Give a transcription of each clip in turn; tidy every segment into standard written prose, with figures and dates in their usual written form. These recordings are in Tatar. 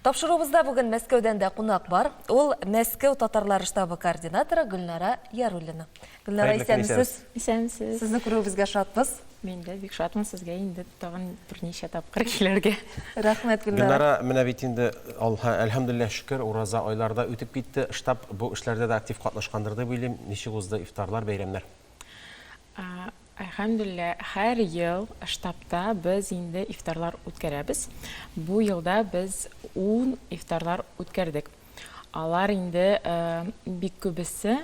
Тапшыруыбызда бүген Мәскәүдән дә кунак бар. Ул Мәскәү татарлары штабы координаторы Гөлнара Яруллина. Гөлнара, Хәерле көн, исәнмесез. Исәнмесез. Сезне күрүебезгә шатбыз. Мин дә бик шатмын сезгә инде тагын берничә тапкыр килергә. Рәхмәт, Гөлнара. Гөлнара, менә бит инде, Алла, әлхәмдүлилләһ, шөкер, ураза айлары да үтеп китте. Штаб бу эшләрдә дә актив катнашкандыр дип уйлыйм. Ничек узды ифтарлар, бәйрәмнәр? Әлхәмдүлилләһ, һәр ел штабта без инде ифтарлар үткәрәбез. Бу елда без ун ифтарлар үткәрдек. Алар инде бик күбесе,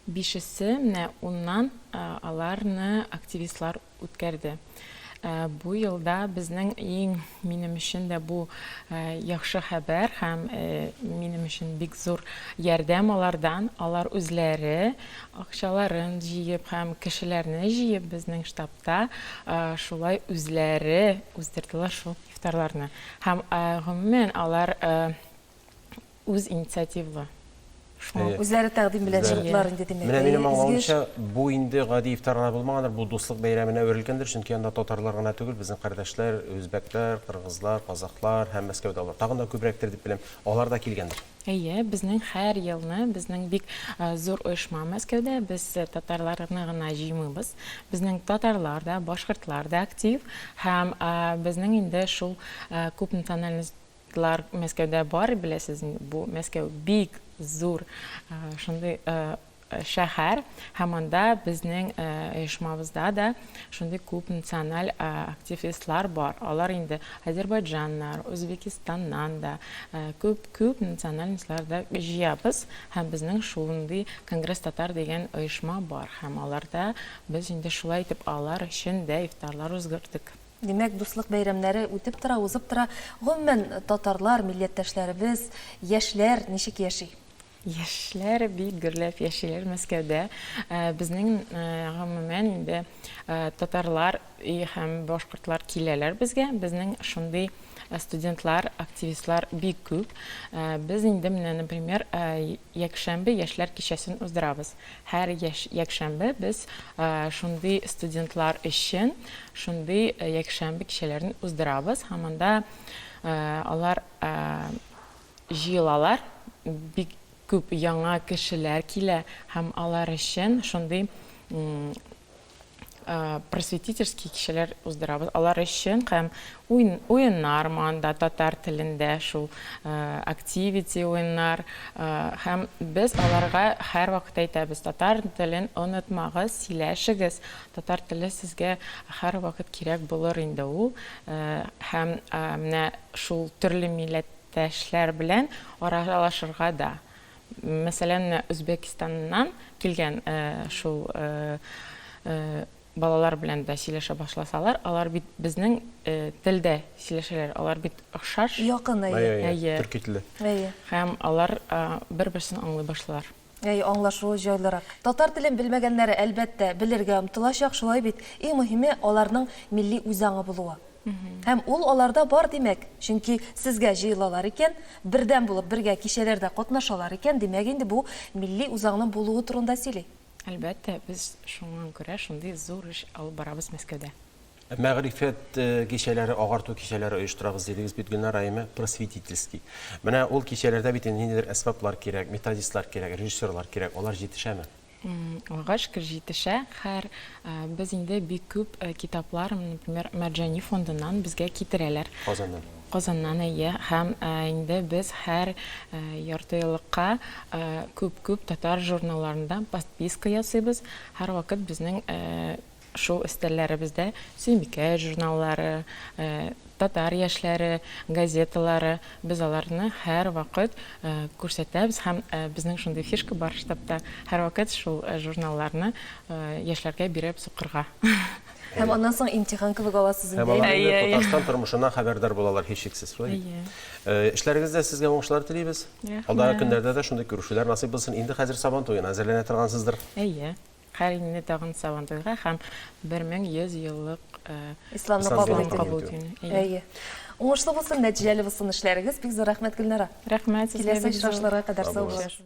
бишесе, менә уннан аларны активистлар үткәрде. Бу елда безнең иң минем өчен дә бу яхшы хәбәр һәм минем өчен бик зур ярдәм алардан. Алар үзләре акчаларын җыеп һәм кешеләрне җыеп безнең штабта шулай үзләре уздырдылар шул ифтарларны. Һәм гомумән алар үз инициативлы. Шуңа Үзләре тәкъдим белән чыктылар инде, димәк. Менә минем аңлавымча, бу инде гади ифтар гына булмагандыр, бу дуслык бәйрәменә әверелгәндер, чөнки анда татарлар гына түгел, безнең кардәшләр, үзбәкләр, кыргызлар, казахлар һәм Мәскәүдә алар тагын да күбрәктер дип беләм, алар да килгәндер. Әйе, безнең һәр елны, безнең бик зур оешма Мәскәүдә, без татарларны гына җыймыйбыз. Безнең татарлар да, башкортлар да актив һәм безнең инде шул күп национальность Лар Мәскәүдә бар, беләсез, бу Мәскәү бик зур шундый шәһәр һәм анда безнең оешмабызда да шундый күп националь активистлар бар. Алар инде Азербайджаннар, Үзбекистаннан да күп күп национальностьлар да җыябыз һәм безнең шундый Конгресс татар дигән оешма бар һәм аларда без инде шулай итеп алар өчен дә ифтарлар уздырдык. Димәк, дуслык бәйрәмнәре үтеп тора, узып тора. Гомумән, татарлар, милләттәшләребез, яшьләр ничек яши? Яшьләр бик гөрләп яшиләр Мәскәүдә. Безнең, гомумән, инде татарлар һәм башкортлар киләләр безгә. Безнең шундый студентлар, активистлар бик күп. Без инде менә, например, якшәмбе яшьләр кичәсен уздырабыз. Һәр якшәмбе без шундый студентлар өчен шундый якшәмбе кичәләрен уздырабыз һәм анда алар җыелалар, бик күп яңа кешеләр килә һәм алар өчен шундый просветительский кичәләр уздырабыз. Алар өчен һәм уеннар анда татар телендә шул активити уеннар һәм без аларга һәрвакыт әйтәбез, татар телен онытмагыз, сөйләшегез, татар теле сезгә һәрвакыт кирәк булыр инде ул. Һәм менә шул төрле милләттәшләр белән аралашырга да. Мәсәлән, менә Үзбәкистаннан килгән шул балалар белән дә сөйләшә башласалар, алар бит безнең телдә сөйләшәләр, алар бит охшаш. Якын, әйе. Әйе, төрки теле. Әйе. Һәм алар бер-берсен аңлый башлыйлар. Әйе, аңлашуы җайлырак. Татар телен белмәгәннәре, әлбәттә, белергә омтылачак, шулай бит? Иң мөһиме, аларның милли үзаңы булуы. Һәм ул аларда бар, димәк, чөнки сезгә җыелалар икән, бердәм булып бергә кичәләрдә катнашалар икән, димәк инде бу милли үзаңның булуы турында сөйли. Әлбәттә, без шуңа күрә шундый зур эш алып барабыз Мәскәүдә. Мәгърифәт кичәләре, агарту кичәләре оештырабыз дидегез бит, Гөлнара, әйеме? Просветительский. Менә ул кичәләрдә бит инде ниндидер әсбаплар кирәк, методистлар кирәк, режиссерлар кирәк, алар җитешәме? Аллага шөкер, җитешә. Хәр, без инде бик күп китаплар, например, Мәрҗани фондыннан безгә китерәләр. Казаннан. Казаннан, әйе. Һәм инде без һәр ярты еллыкка күп-күп татар журналларында подписка ясыйбыз. Һәрвакыт безнең Шул өстәлләребездә Сөембикә журналлары, Татар яшьләре газеталары, без аларны һәрвакыт күрсәтәбез һәм безнең шундый фишка бар штабта, һәрвакыт шул журналларны яшьләргә бирәбез укырга. Һәм аннан соң имтихан кебек аласыз инде. Һәм алар инде Татарстан тормышыннан хәбәрдар булалар, һичшиксез, шулай бит? Әйе. Эшләрегездә сезгә уңышлар телибез. Рәхмәт. Алдагы көннәрдә дә шундый күрешүләр насыйп булсын. Инде хәзер Сабан туена әзерләнә торгансыздыр. Әйе. Хәер инде тагын Сабантуйга һәм 1100 еллык Исламны кабул итү. Әйе. Уңышлы булсын, нәтиҗәле булсын эшләрегез. Бик зур рәхмәт, Гөлнара. Рәхмәт сезгә. Киләсе очрашларга кадәр сау булыгыз.